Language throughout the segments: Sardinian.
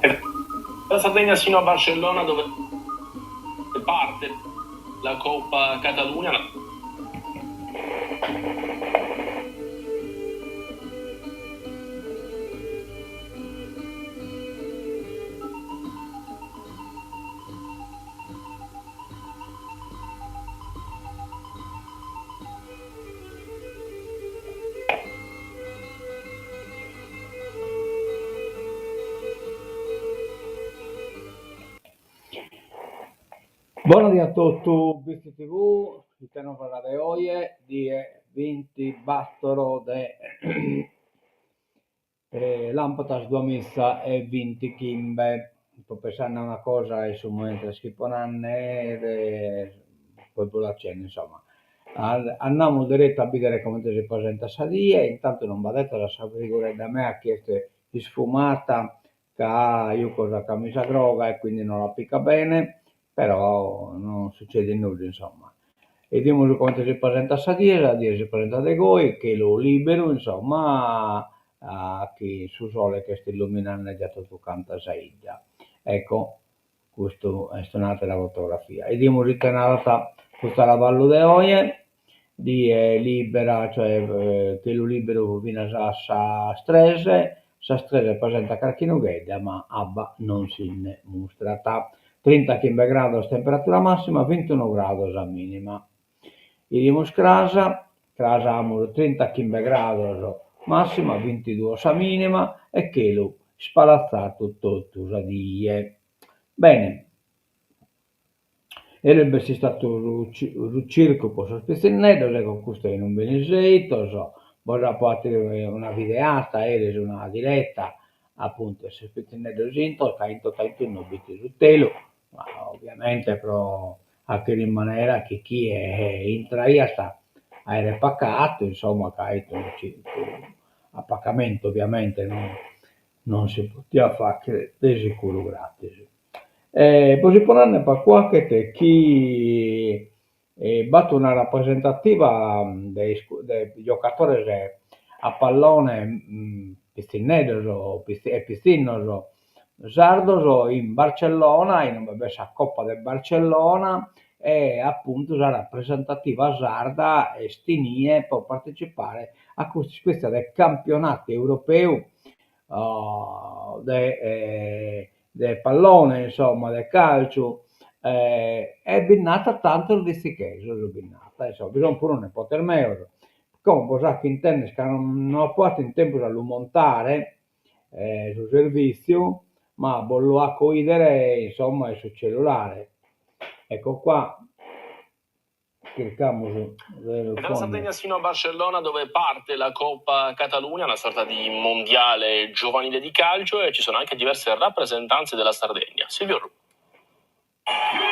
E dalla Sardegna sino a Barcellona dove parte la Coppa Catalunya. Bona die a totu, Bitzi TV, ite novas de oje, die bintibatoro de Làmpadas duamiza e bintichimbe, so pensande a una cosa in su mentres chi fipo nande de poi bos l'accenno, insomma. Andamus deretu a bidere comente si presentat sa die, intantu non b'adetas a sa figuredda mea chi est isfumata ca juco sa camisa groga e quindi non la picat bene, però non sucedit nudda insomma. 'Idimus comente si presentat sa die, sa die si presentat de goi, chelu liberu insomma, chi su sole ch'est illuminende già totu canta sa 'idda. Ecco, custu est un'atera fotografia. 'Idimus ite narat su taraballu de oje, die libera, cioè chelu liberu finas a sas tres, sas tres presentat carchi nughedda ma abba non si nde mustrat. Trintachimbe grados temperatura massima, bintunu grados sa minima. 'Idimus cras, cras amus trintachimbe grados massima, bintiduos sa minima e chelu ispalatzadu totu sa die. Bene. Eris b'est istadu su circu po sos pitzinneddos, ecco custu in ube fin seitos, bos apo 'atidu una videata eris, una diretta, apuntu 'e sos pitzinneddos intro, ca in totu a intundu b'it su telu, ma ovviamente pro 'achere in manera chi chie intraiat aeret pacatu, insomma, ca 'it unu circu a pacamentu ovviamente, non si potiat fachere de sicuru gratis. Bos ipo nande pagu 'achet chi b'at una rapresentativa de de giocatores a pallone pitzinneddos e pitzinnos sardos in Barcellona, inube b'est sa Coppa de Barcellona e apuntu sa rapresentativa sarda est inie pro partecipare a custa ispètzia de campionatu europeu de de pallone insomma de calciu e bi nd'at tantos bitzichesos bi nd'at insomma bi sun puru nepotes meos como bos aco intender ca no apo atu in tempus a lu montare su servitziu ma bos lu aco 'idere insomma in su cellulare ecco qua Chircamus de lu E dalla Sardegna sino a Barcellona dove parte la Coppa Catalunya, una sorta di mondiale giovanile di calcio e ci sono anche diverse rappresentanze della Sardegna. Silvio Orrù.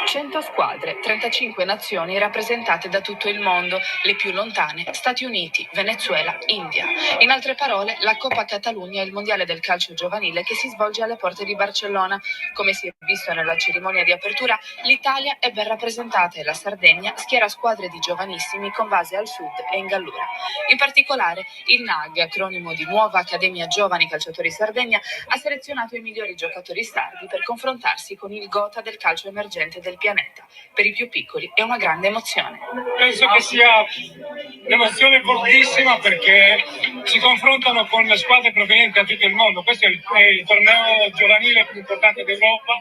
100 squadre, 35 nazioni rappresentate da tutto il mondo, le più lontane Stati Uniti, Venezuela, India. In altre parole, la Coppa Catalunya è il mondiale del calcio giovanile che si svolge alle porte di Barcellona. Come si è visto nella cerimonia di apertura, L'Italia è ben rappresentata e la Sardegna schiera squadre di giovanissimi con base al sud e in Gallura. In particolare, il NAG, acronimo di Nuova Accademia Giovani Calciatori Sardegna, ha selezionato i migliori giocatori sardi per confrontarsi con il gotha del calcio emergente del pianeta. Per i più piccoli è una grande emozione. Penso che sia un'emozione fortissima perché si confrontano con squadre provenienti da tutto il mondo. Questo è il, è il torneo giovanile più importante d'Europa.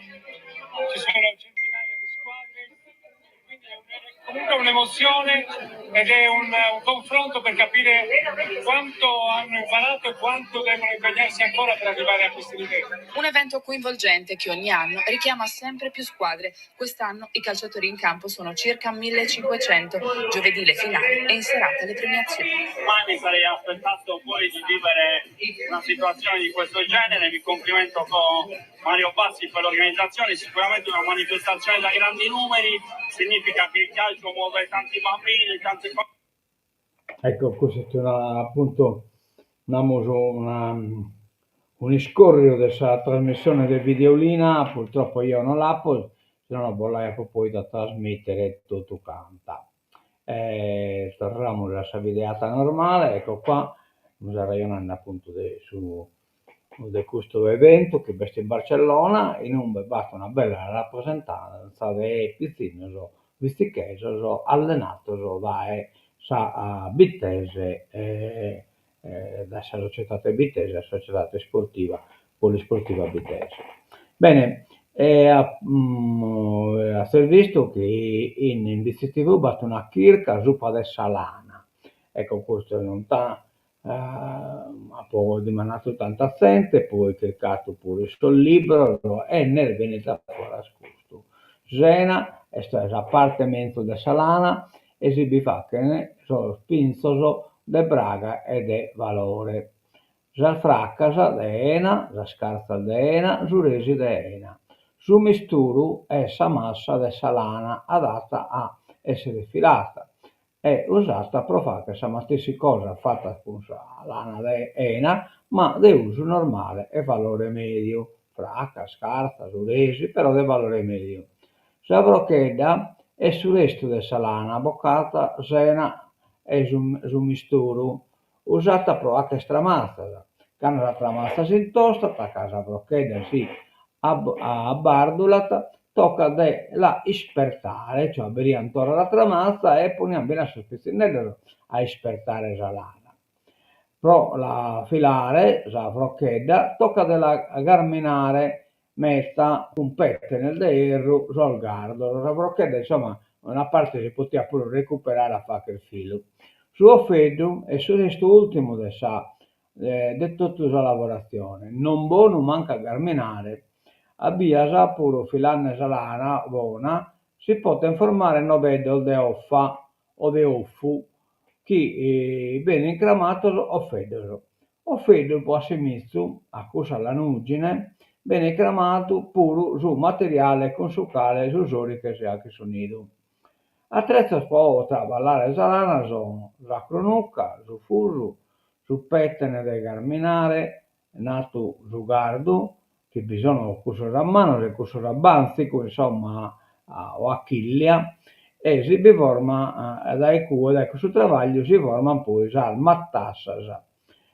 Ci sono centinaia di squadre, quindi è un- comunque un'emozione ed è un, un confronto per capire quanto hanno imparato e quanto devono impegnarsi ancora per arrivare a questi livelli. Un evento coinvolgente che ogni anno richiama sempre più squadre. Quest'anno i calciatori in campo sono circa 1500. Giovedì le finali e in serata le premiazioni. Mai mi sarei aspettato poi di vivere una situazione di questo genere, mi complimento con Mario Bassi per l'organizzazione, sicuramente una manifestazione da grandi numeri, significa che il calcio muove tanti bambini, tante Ecco, custa est una, appuntu, namus una un'iscorriu de sa trasmissione de Videolina, purtroppo eo no l'apo, si nono bos l'aia pòdidu trasmìtere totu canta. E torramus a sa videata normale, ecco qua, semus arrejonende appuntu de su. de custu eventu chi b'est in Barcellona, in umbe b'at una bella rapresentantza de pitzinnos bitzichesos allenados dae sa Bittese, dae sa societate Bittese, sa societate sportiva Polisportiva Bittese. Bene, e azes bistu chi in Bitzi TV b'at una chirca subra de sa lana, ecco custu non Apo dimandadu tanta zente, poi chircadu puru in sos libros e nd'est bennidu a foras custu. S'ena est sa parte menzus de sa lana e si bi faghen sos pinzos de braga e de valore. Sas fracas de ena, sas cartzas de ena, su resi de ena. Su misturu est sa massa de sa lana adatta a essere filada e usata pro fagher sa matessi cosa fata cun sa lana de ena, ma de usu normale e valore mèdiu, fracas, cartzas, uresi, però de valore mèdiu. Sa frochedda est su restu de sa lana bocata s'ena e su misturu, usata pro 'acher tramatzas. Cando sa tramatza s'intostat, ca sa frochedda si abbardulat, tocat de la ispertare, cioè aberiant torra sa tramatza e poniant finas sos pitzinneddos a ispertare sa lana. Pro la filare, sa frochedda, tocat de la garminare meta cun pètenes de 'erru sos gardos, sa frochedda insomma una parte si potiat puru recuperare a fagher filu. Su ofeddu est su restu ùrtimu de sa de totu sa lavoratzione, non bonu mancu a garminare, a bias puru filande sa lana bona si potent formare nodeddos de ofa o de ofu chi benint cramados ofeddos. Ofeddu po assimizu a cussa lanùgine benit cramadu puru su materiale cun su cale su sòrighe si 'achet su nidu. Atretzos pro traballare sa lana son sa cronuca, su fusu, su pètene de garminare, natu su gardu, chi bi sono cussos a manos e cussos a bàntzigu, insomma, o a chìllia, e si bi forma dae cue, dae cussu trabagliu si forman poi sas matassas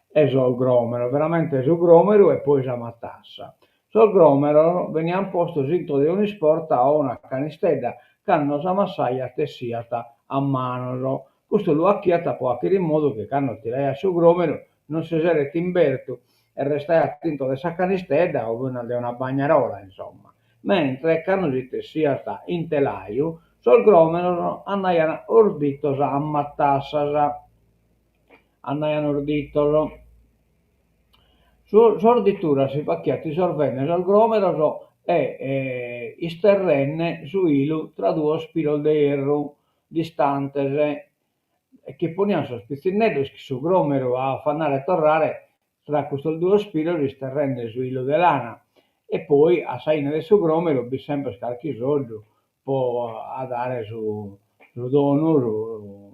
e sos gròmeros, veramente su gròmeru e poi sa matassa. Sos gròmeros beniant postos intro de un'isporta o una canistedda cando sa massaja tessiat a manos. Custu lu 'achiat pro 'achere in modu chi cando tiraiat su gròmeru non si seret imbertu e restaiat intro de sa canistedda o finas de una bagnarola, insomma. Mentre cando si tessiat in telaju sos gròmeros andaiant orditos a matassas. Andaiant orditos. S'orditura si fachiat isorvende sos gròmeros e isterrende su 'ilu tra duos pilos de 'erru distantes e chi poniant sos pitzinneddos chin su gròmeru a andare e torrare tra custos duos pilos isterrende su 'ilu de lana e poi a sa 'ine de su gròmeru b'it semper carchi soddu po a dare su su donu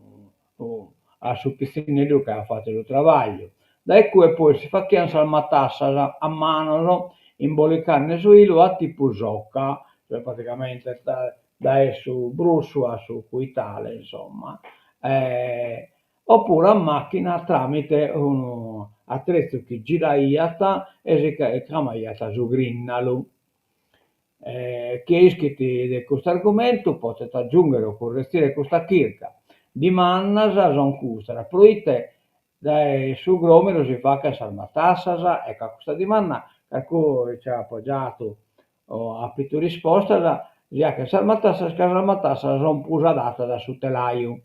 su a su pitzinneddu chi at fatu su trabagliu. Dae cue poi si fachian sas matassas a manos imbolicande su 'ilu a tipu soca, cioè praticamente dae su brussu a su cuitale insomma, opuru a macchina tramite unu atretzu chi giraiat e si cramaiat su grinnalu. Chie ischit de custu argumentu potet agiùnghere o curretzire custa chirca. Dimandas son custas, proite dae su gròmeru si faghen sas matassas? Ecco, a custa dimanda carcunu ci at giatu apitu rispostas, si 'achen sas matassas ca sas matassas son prus adatas a su telaju,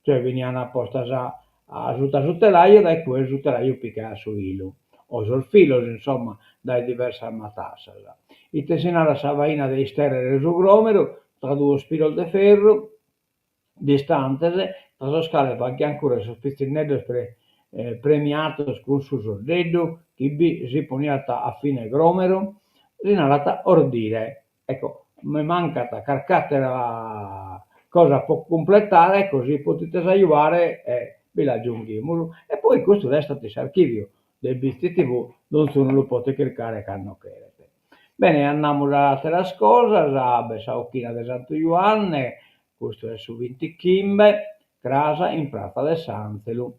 cioè benian postas a suta su telaju e dae cue su telaju picaiat su 'ilu o sos filos insomma dae diversas matassas. Ite si narat sa faina de istèrrere su gròmeru tra duos pilos de ferru distantes tra sos cales faghian currer sos pitzinneddos premiados cun su soddeddu chi bi si poniat a fine gròmeru? Si narat ordire. Ecco, mi mancat carc'àtera cosa pro cumpletare, ecco, si potites ajuare bi l'agiunghimus. E poi custu restat in s'archìviu de Bitzi TV, donzunu lu potet chircare cando cheret. Bene, andamus a àteras cosas, b'est sa 'ochina de Santu Juanne, custu est su bintichimbe, cras in pratza de s'Anzelu.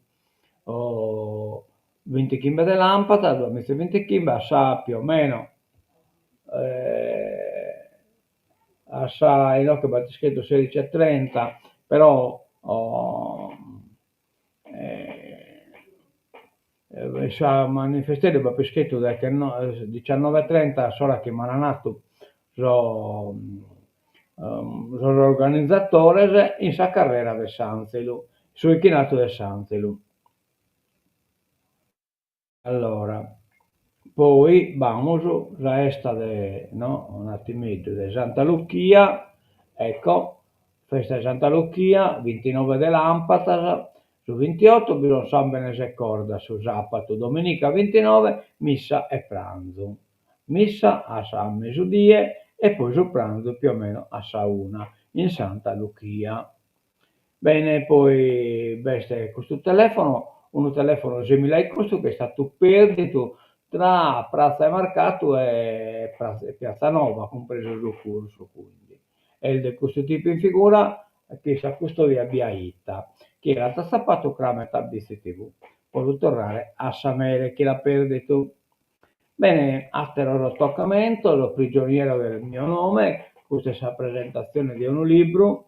Bintichimbe de làmpadas, duamiza e bintichimbe, a sa più o meno a sa inoghe b'at iscritu sedici e trenta, però in sa manifesteddu b'apo iscritu diciannove e trenta a s'ora chi m'an natu sos sos organizadores in sa carrera de s'Anzelu, su 'ichinatu de s'Anzelu. Allora, poi b'amus sa 'esta de, no, un'attimeddu, de Santa Luchia, ecco, festa 'e Santa Luchia, bintinove de làmpadas, su bintiotto bi sun sàmbenes e cordas, su sàpatu, dominica bintinove, missa e pranzu, missa a sa mesudie e poi su pranzu più o meno a sa una, in Santa Luchia. Bene, poi b'est custu telefono, unu telefono simile ai custu chi est istadu perdidu tra Pratza 'e Marcatu e Piazza Nova, cumpresu su cursu, quindi. Est de custu tipu in figura chi sa custodia biaita. Chie l'at atzapadu cramet a Bitzi TV pro lu torrare a sa mere chi l'at perdidu. Bene, àteros tocamentos, Prigioniero del mio nome, custa est sa presentatzione de unu libru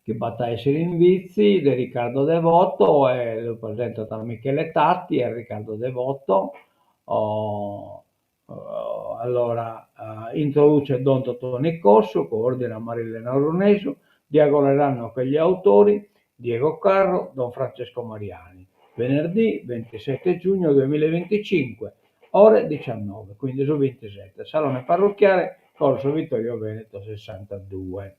chi b'at a èssere in Bitzi de Riccardo Devoto e lu presentant Michele Tatti e Riccardo Devoto. Allora introduce Don Totoni Cossu, coordina Marilena Orunesu, dialogueranno con gli autori Diego Carru, Don Francesco Mariani. Venerdì 27 giugno 2025, ore 19, quindi su 27, Salone Parrocchiale, Corso Vittorio Veneto 62.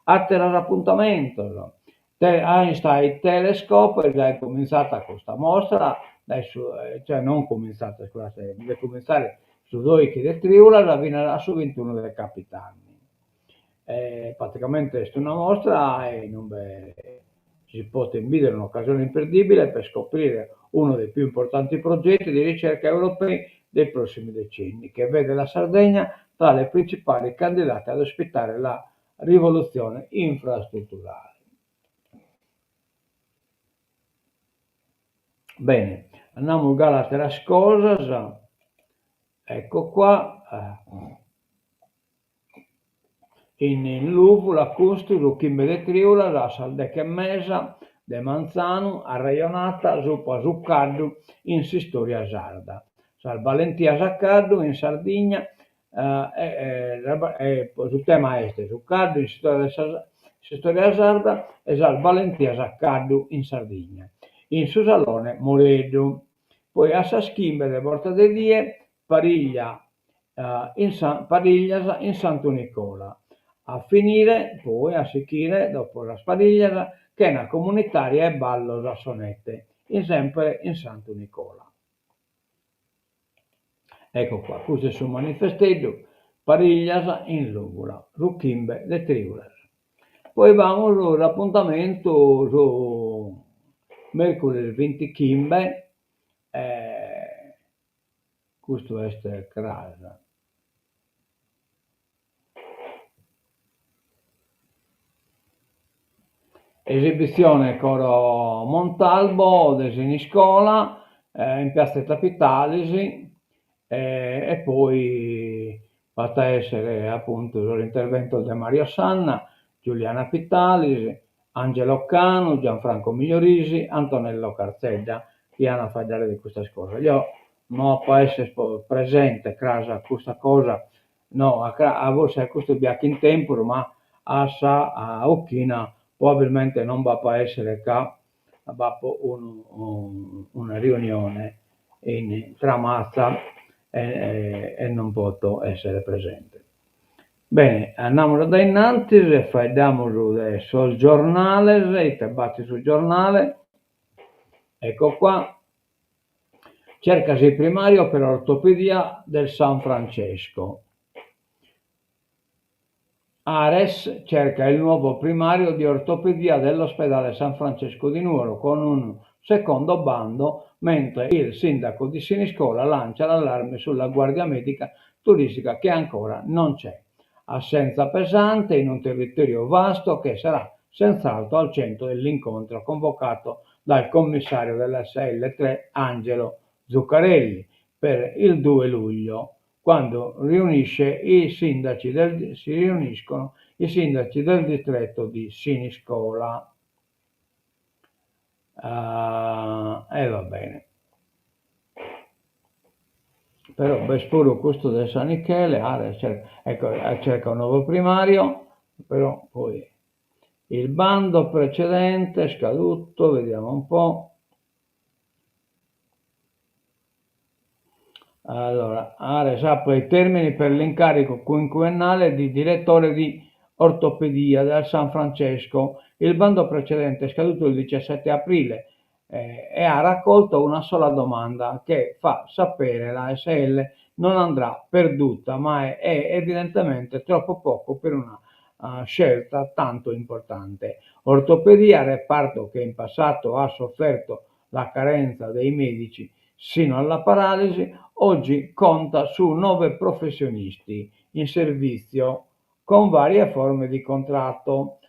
Àteros apuntamentos, Einstein Telescope est giai cumintzata custa mostra, dae su, cioè non cumintzata, iscusate, devet cumintzare su doichi de trìulas finas a su bintunu de capidanni. Praticamente est una mostra in ube si podet bìdere un'occasione imperdibile per scoprire uno dei più importanti progetti di ricerca europei dei prossimi decenni, che vede la Sardegna tra le principali candidate ad ospitare la rivoluzione infrastrutturale. Bene, andamus galu a àteras cosas, ecco qua, In Lùvula custu su chimbe de trìulas a sas deche e mesa de manzanu arrejonata supra su caddu in s'istòria sarda. Sas balentias a caddu in Sardigna e su tema est su caddu in s'istòria sarda e sas balentias a caddu in Sardigna in su Salone Moreddu. Poi a sas chimbe de borta de die pariglia in sa pariglias in Santu Nicola. A finire, poi a sichire, dopo sas pariglias, chena comunitaria e ballos a sonete, in sempre in Santu Nicola. Ecco qua, custu est su manifesteddu, pariglias in Lùvula, su chimbe de trìulas. Poi b'amus s'apuntamentu su mèrcuris bintichimbe Custu est cras. Esibitzione Coro Montalbo de Siniscola in Piazzetta Pitalis e poi b'at a èssere apuntu sos interventos de Mario Sanna, Giuliana Pitalis, Angelo Canu, Gianfranco Migliorisi, Antonello Carzedda, chi an a faeddare de custas cosas. Jeo no apo a esser presente cras a custa cosa, no, a forsis a custu bi aco in tempus, ma a sa 'ochina probabilmente non b'apo a essere ca b'apo unu una riunione in Tramatza e non poto essere presente. Bene, andamus a dae innantis e faeddamus de sos giornales, ite b'at in su giornale, ecco qua, cercasi primario per ortopedia del San Francesco. Ares cerca il nuovo primario di ortopedia dell'ospedale San Francesco di Nuoro con un secondo bando, mentre il sindaco di Siniscola lancia l'allarme sulla guardia medica turistica che ancora non c'è. Assenza pesante in un territorio vasto che sarà senz'altro al centro dell'incontro convocato. dal commissario dell'ASL 3 Angelo Zuccarelli per il 2 luglio, quando riunisce i sindaci del, si riuniscono i sindaci del distretto di Siniscola. Uh, e va bene. Però b'est puru custu de San Michele, Ares ecco, cerca un nuovo primario, però poi il bando precedente è scaduto, vediamo un po'. Allora, Ares apre i termini per l'incarico quinquennale di direttore di ortopedia del San Francesco. Il bando precedente è scaduto il 17 aprile eh, e ha raccolto una sola domanda che fa sapere l'ASL non andrà perduta, ma è, è evidentemente troppo poco per una uh, scelta tanto importante. Ortopedia, reparto che in passato ha sofferto la carenza dei medici sino alla paralisi, oggi conta su nove professionisti in servizio con varie forme di contratto,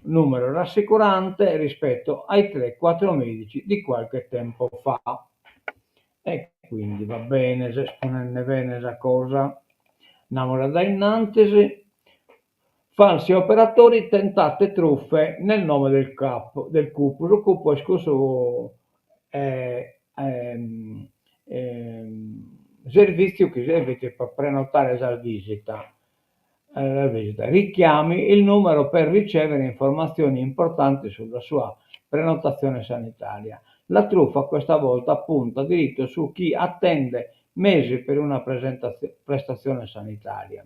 numero rassicurante rispetto ai 3-4 medici di qualche tempo fa. E quindi va bene, s'est ponende bene sa cosa. Andamus a dae innantis. Falsi operatori, tentate truffe nel nome del cap, del CUP. Su CUP est cussu servìtziu chi servit pro prenotare sa visita. Richiami il numero per ricevere informazioni importanti sulla sua prenotazione sanitaria. La truffa questa volta punta diritto su chi attende mesi per una prestazione sanitaria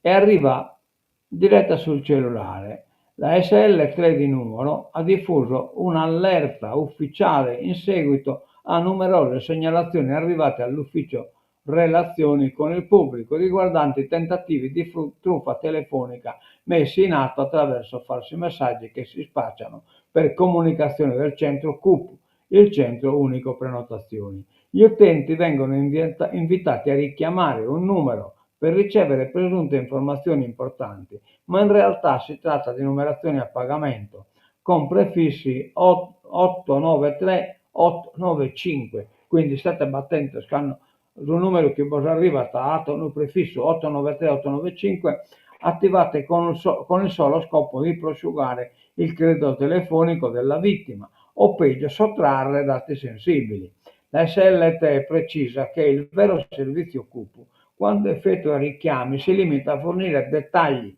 e arriva diretta sul cellulare. L'ASL 3 di Nuoro ha diffuso un'allerta ufficiale in seguito a numerose segnalazioni arrivate all'ufficio relazioni con il pubblico riguardanti tentativi di truffa telefonica messi in atto attraverso falsi messaggi che si spacciano per comunicazione del centro CUP, il centro unico prenotazioni. Gli utenti vengono invitati a richiamare un numero per ricevere presunte informazioni importanti, ma in realtà si tratta di numerazioni a pagamento con prefissi 893 895. Quindi state attenti, cando su numeru chi bos arrivat at unu prefissu 893 895 attivate con il, so, con il solo scopo di prosciugare il credito telefonico della vittima o peggio sottrarre dati sensibili. L'ASL precisa che il vero servizio CUP quando effettua richiami si limita a fornire dettagli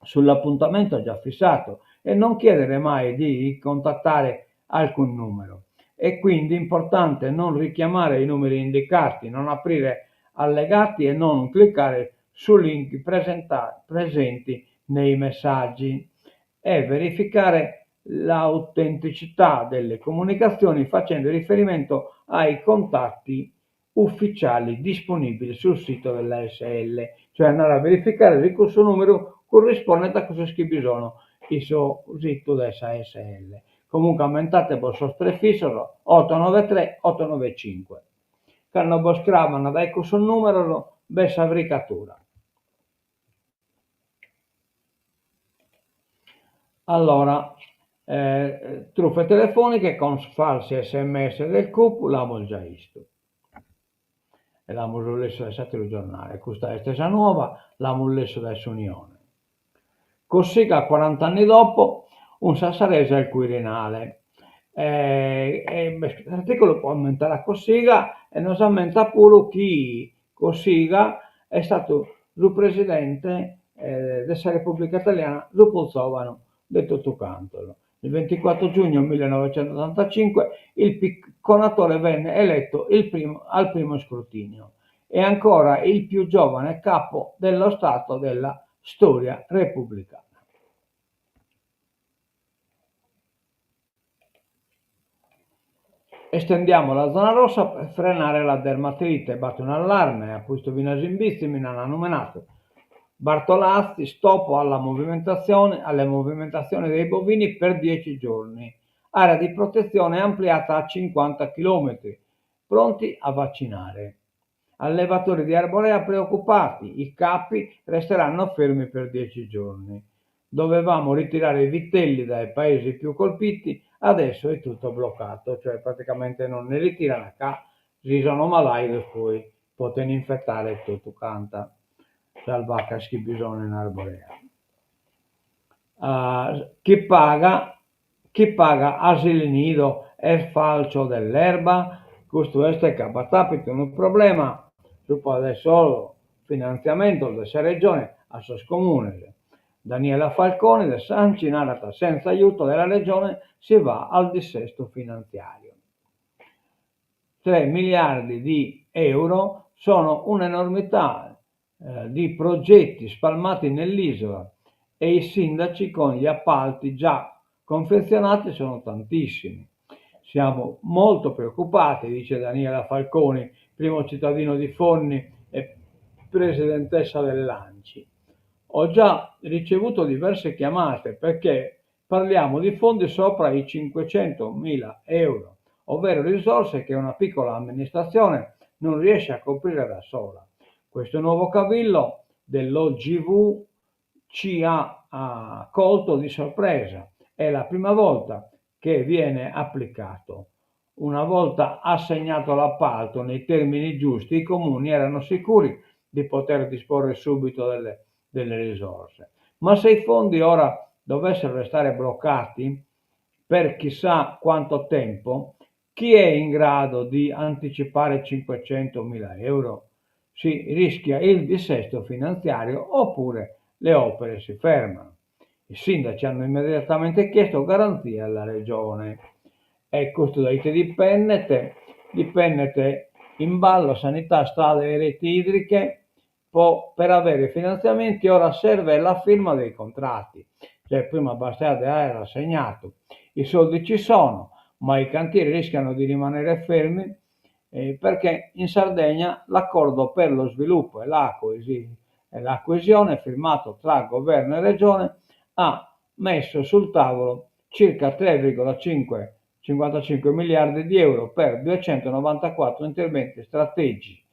sull'appuntamento già fissato e non chiedere mai di contattare alcun numero. È quindi importante non richiamare i numeri indicati, non aprire allegati e non cliccare su link presenti nei messaggi e verificare l'autenticità delle comunicazioni facendo riferimento ai contatti ufficiali disponibili sul sito dell'ASL, cioè andare a verificare se cussu numeru currispondet a cussos chi bi sono in su situ de s'ASL. Comunque ammentate bos sos prefissos 893 895. Cando bos craman dae cussos numeros b'est sa fricatura. Allora, eh, truffe telefoniche con falsi sms del CUP, l'amus già istu. E l'amus lessu dae s'ateru giornale. Custa est sa nova, l'amus lessu dae s'Unione. Cossiga quarant'anni dopo, un sassarese al Quirinale. E, e s'articulu po ammentare a Cossiga e nos ammentat puru chi Cossiga est stadu su presidente de sa Repubblica Italiana su prus zovanu de totu cantos. Il 24 giugno 1985 il picconatore venne eletto il primo, al primo scrutinio. È ancora il più giovane capo dello Stato della storia repubblicana. Estendiamo la zona rossa per frenare la dermatite. B'at un'allarme, a pustis finas in bitzi mi nd'an numenadu. Bartolazzi, stop alla movimentazione, alle movimentazioni dei bovini per 10 giorni. Area di protezione ampliata a 50 chilometri. Pronti a vaccinare. Allevatori di Arborea preoccupati, i capi resteranno fermi per 10 giorni. Dovevamo ritirare i vitelli dai paesi più colpiti. Adesso è tutto bloccato, cioè praticamente non ne ritirano ca si sono malaidos poi poten infettare totu canta sas vacas chi bi sono in Arborea. Chi paga chi paga asili nido e sfalcio dell'erba? Custu est ca b'at apitu unu problema subra de sos finantziamentos de sa Regione a sos comunes. Daniela Falconi de s'Anci narat senza aiuto della Regione si va al dissesto finanziario. 3 miliardi di euro sono un'enormità di progetti spalmati nell'isola e i sindaci con gli appalti già confezionati sono tantissimi. Siamo molto preoccupati, dice Daniela Falconi, primo cittadino di Fonni e presidentessa dell'Anci. Ho già ricevuto diverse chiamate perché parliamo di fondi sopra i 500.000 euro, ovvero risorse che una piccola amministrazione non riesce a coprire da sola. Questo nuovo cavillo dell'OGV ci ha, ha colto di sorpresa. È la prima volta che viene applicato. Una volta assegnato l'appalto nei termini giusti, i comuni erano sicuri di poter disporre subito delle, delle risorse. Ma se i fondi ora dovessero restare bloccati per chissà quanto tempo, chi è in grado di anticipare 500.000 euro? Si rischia il dissesto finanziario oppure le opere si fermano. I sindaci hanno immediatamente chiesto garanzie alla Regione. E custu da ite dipendet? Dipendet in ballo sanità, strade e reti idriche po per avere finanziamenti ora serve la firma dei contratti. Cioè prima bastava de aer assegnatu. I soldi ci sono, ma i cantieri rischiano di rimanere fermi perché in Sardegna l'accordo per lo sviluppo e la e la coesione firmato tra governo e regione ha messo sul tavolo circa 3,555 miliardi di euro per 294 interventi strategici,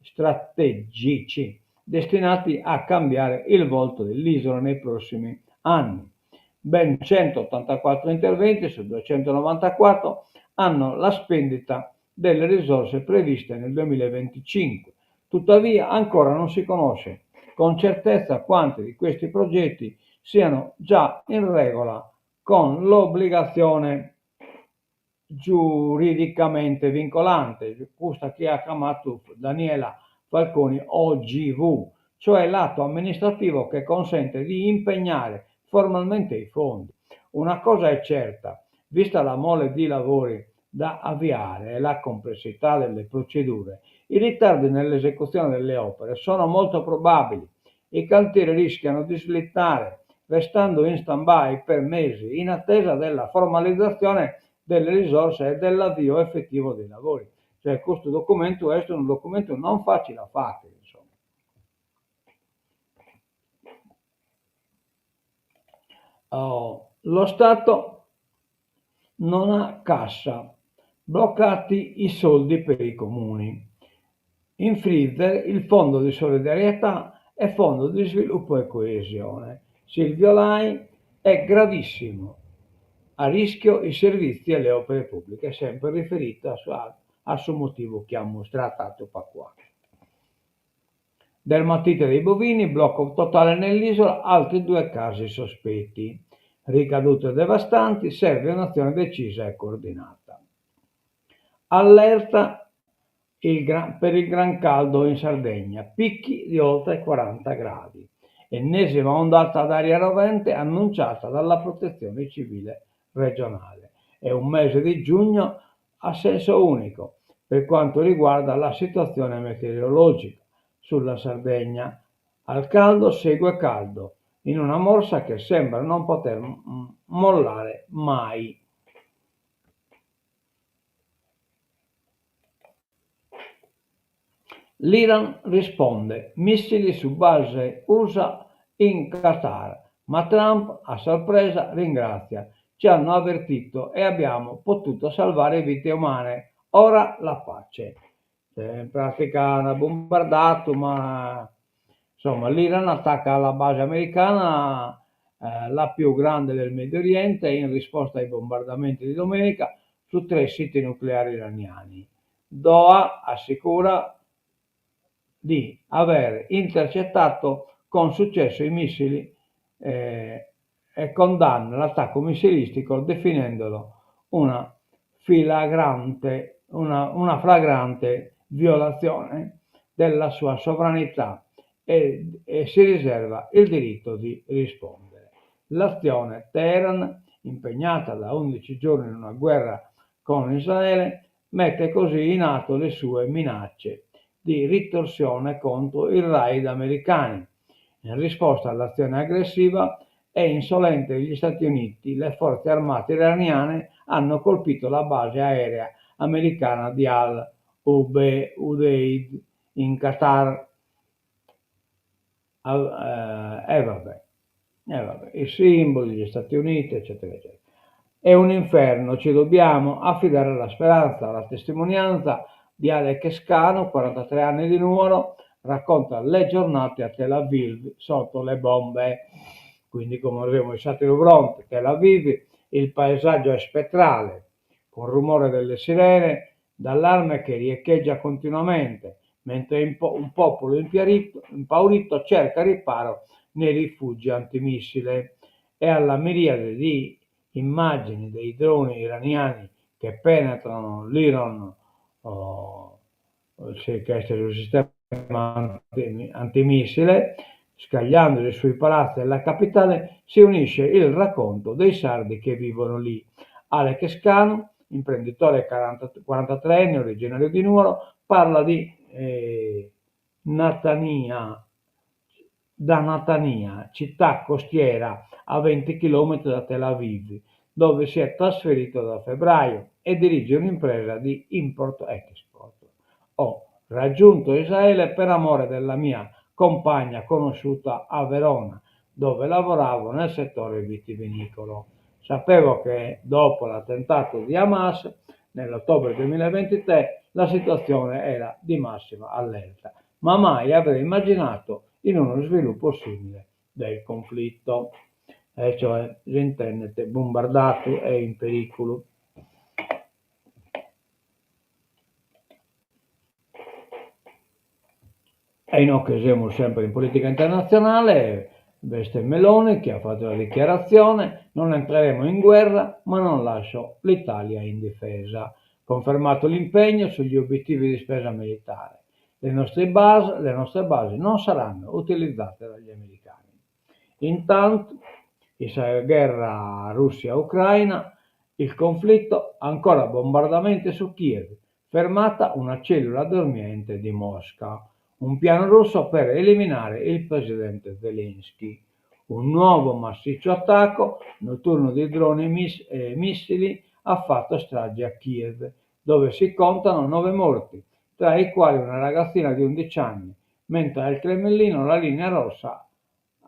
strategici destinati a cambiare il volto dell'isola nei prossimi anni. Ben 184 interventi su 294 hanno la spendita delle risorse previste nel 2025. Tuttavia ancora non si conosce con certezza quanti di questi progetti siano già in regola con l'obbligazione giuridicamente vincolante, custa chi at cramatu Daniela Falconi OGV, cioè l'atto amministrativo che consente di impegnare formalmente i fondi. Una cosa è certa, vista la mole di lavori da avviare e la complessità delle procedure, i ritardi nell'esecuzione delle opere sono molto probabili. I cantieri rischiano di slittare, restando in stand-by per mesi in attesa della formalizzazione delle risorse e dell'avvio effettivo dei lavori. Cioè custu documentu est unu documentu non facile a faghere, insomma. Oh, lo Stato non ha cassa, bloccati i soldi per i comuni. In freezer il fondo di solidarietà e fondo di sviluppo e coesione. Silvio Lai è gravissimo. A rischio i servizi e le opere pubbliche, sempre riferito a, a, a su motivu chi amus tratatu pagu a. Dermatite dei bovini, blocco totale nell'isola, altri due casi sospetti. Ricadute devastanti, serve un'azione decisa e coordinata. Allerta il gran, per il gran caldo in Sardegna, picchi di oltre 40 gradi. Ennesima ondata d'aria rovente annunciata dalla Protezione Civile regionale. È un mese di giugno a senso unico per quanto riguarda la situazione meteorologica sulla Sardegna. Al caldo segue caldo, in una morsa che sembra non poter mollare mai. L'Iran risponde, missili su base USA in Qatar, ma Trump a sorpresa ringrazia. Ci hanno avvertito e abbiamo potuto salvare vite umane. Ora la pace. Cioè, in pratica hanno bombardato, ma insomma l'Iran attacca la base americana la più grande del Medio Oriente, in risposta ai bombardamenti di domenica su tre siti nucleari iraniani. Doha assicura di aver intercettato con successo i missili e condanna l'attacco missilistico definendolo una flagrante, una, una flagrante violazione della sua sovranità e, e si riserva il diritto di rispondere. L'azione Teheran, impegnata da 11 giorni in una guerra con Israele, mette così in atto le sue minacce di ritorsione contro i raid americani. In risposta all'azione aggressiva e insolente degli Stati Uniti, le forze armate iraniane hanno colpito la base aerea americana di Al-Udeid in Qatar. E vabbè, e vabbè, i simboli degli Stati Uniti, eccetera, eccetera. È un inferno, ci dobbiamo affidare alla speranza, alla testimonianza di Alec Scano, 43 anni di Nuoro, racconta le giornate a Tel Aviv sotto le bombe. Quindi, come abbiamo in Tel Tel Aviv, il paesaggio è spettrale, con rumore delle sirene d'allarme che riecheggia continuamente, mentre un popolo impaurito cerca riparo nei rifugi antimissile e alla miriade di immagini dei droni iraniani che penetrano l'Iron, oh, che è il sistema antimissile, scagliandosi sui palazzi della capitale, si unisce il racconto dei sardi che vivono lì. Alec Scanu, imprenditore 43enne originario di Nuoro, parla di eh, Natania, da Natania, città costiera a 20 km da Tel Aviv, dove si è trasferito da febbraio e dirige un'impresa di import-export. Ho raggiunto Israele per amore della mia compagna conosciuta a Verona, dove lavoravo nel settore vitivinicolo. Sapevo che dopo l'attentato di Hamas nell'ottobre 2023 la situazione era di massima allerta, ma mai avrei immaginato in uno sviluppo simile del conflitto, e cioè s'intendet bombardadu e in periculu. E inoghe semus semper in politica internatzionale, b'est Meloni chi at fatu una dichiaratzione, non entreremo in guerra ma non lascio l'Italia indifesa. Confermato l'impegno sugli obiettivi di spesa militare. Le nostre basi, le nostre basi non saranno utilizzate dagli americani. Intanto, in sa gherra Russia-Ucraina, il conflitto, ancora bombardamenti su Kiev, fermata una cellula dormiente di Mosca. Un piano russo per eliminare il presidente Zelensky. Un nuovo massiccio attacco notturno di droni e miss e missili ha fatto strage a Kiev, dove si contano nove morti, tra i quali una ragazzina di 11 anni, mentre al Cremlino la linea rossa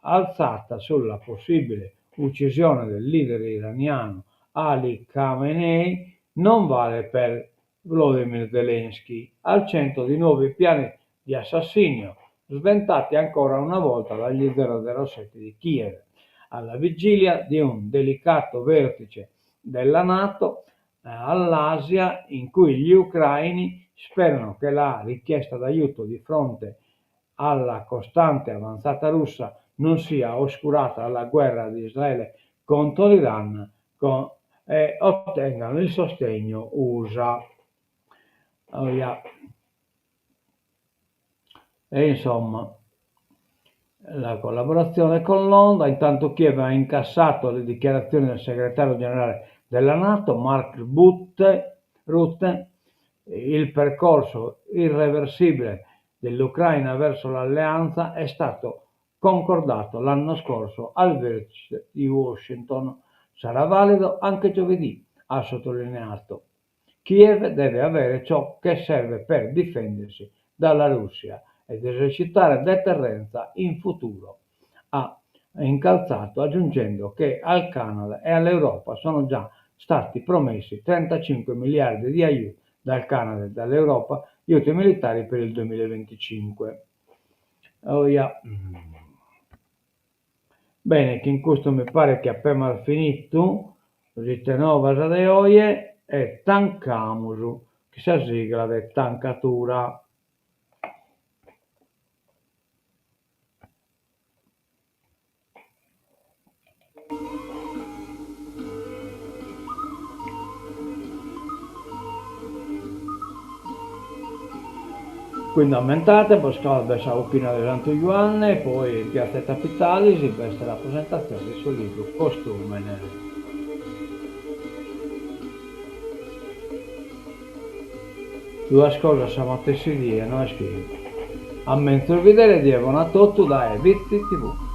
alzata sulla possibile uccisione del leader iraniano Ali Khamenei non vale per Volodymyr Zelensky, al centro di nuovi piani di assassinio, sventati ancora una volta dagli 007 di Kiev, alla vigilia di un delicato vertice della Nato eh, all'Asia in cui gli ucraini sperano che la richiesta d'aiuto di fronte alla costante avanzata russa non sia oscurata dalla guerra di Israele contro l'Iran con, e ottengano il sostegno USA. Oh, yeah. E insomma, la collaborazione con Londra, intanto Kiev ha incassato le dichiarazioni del segretario generale della Nato, Mark Rutte, Rutte il percorso irreversibile dell'Ucraina verso l'alleanza è stato concordato l'anno scorso al vertice di Washington. Sarà valido anche giovedì, ha sottolineato. Kiev deve avere ciò che serve per difendersi dalla Russia ed esercitare deterrenza in futuro, ha incalzato aggiungendo che al Canada e all'Europa sono già stati promessi 35 miliardi di aiuti dal Canada e dall'Europa, aiuti militari per il 2025. Oh, yeah. Bene, chin custu mi paret chi apemas finitu Ite novas de oje e tancamus chin sa sigla de tancatura. Quindi ammentate, bos b'est sa 'ochina de Santu Juanne e poi in piazzetta Pittalis b'est sa rapresentatzione de su libru Costùmenes. Duas cosas sa matessi die, no est chi a menzus bidere, die bona a totu dae Bitzi TV.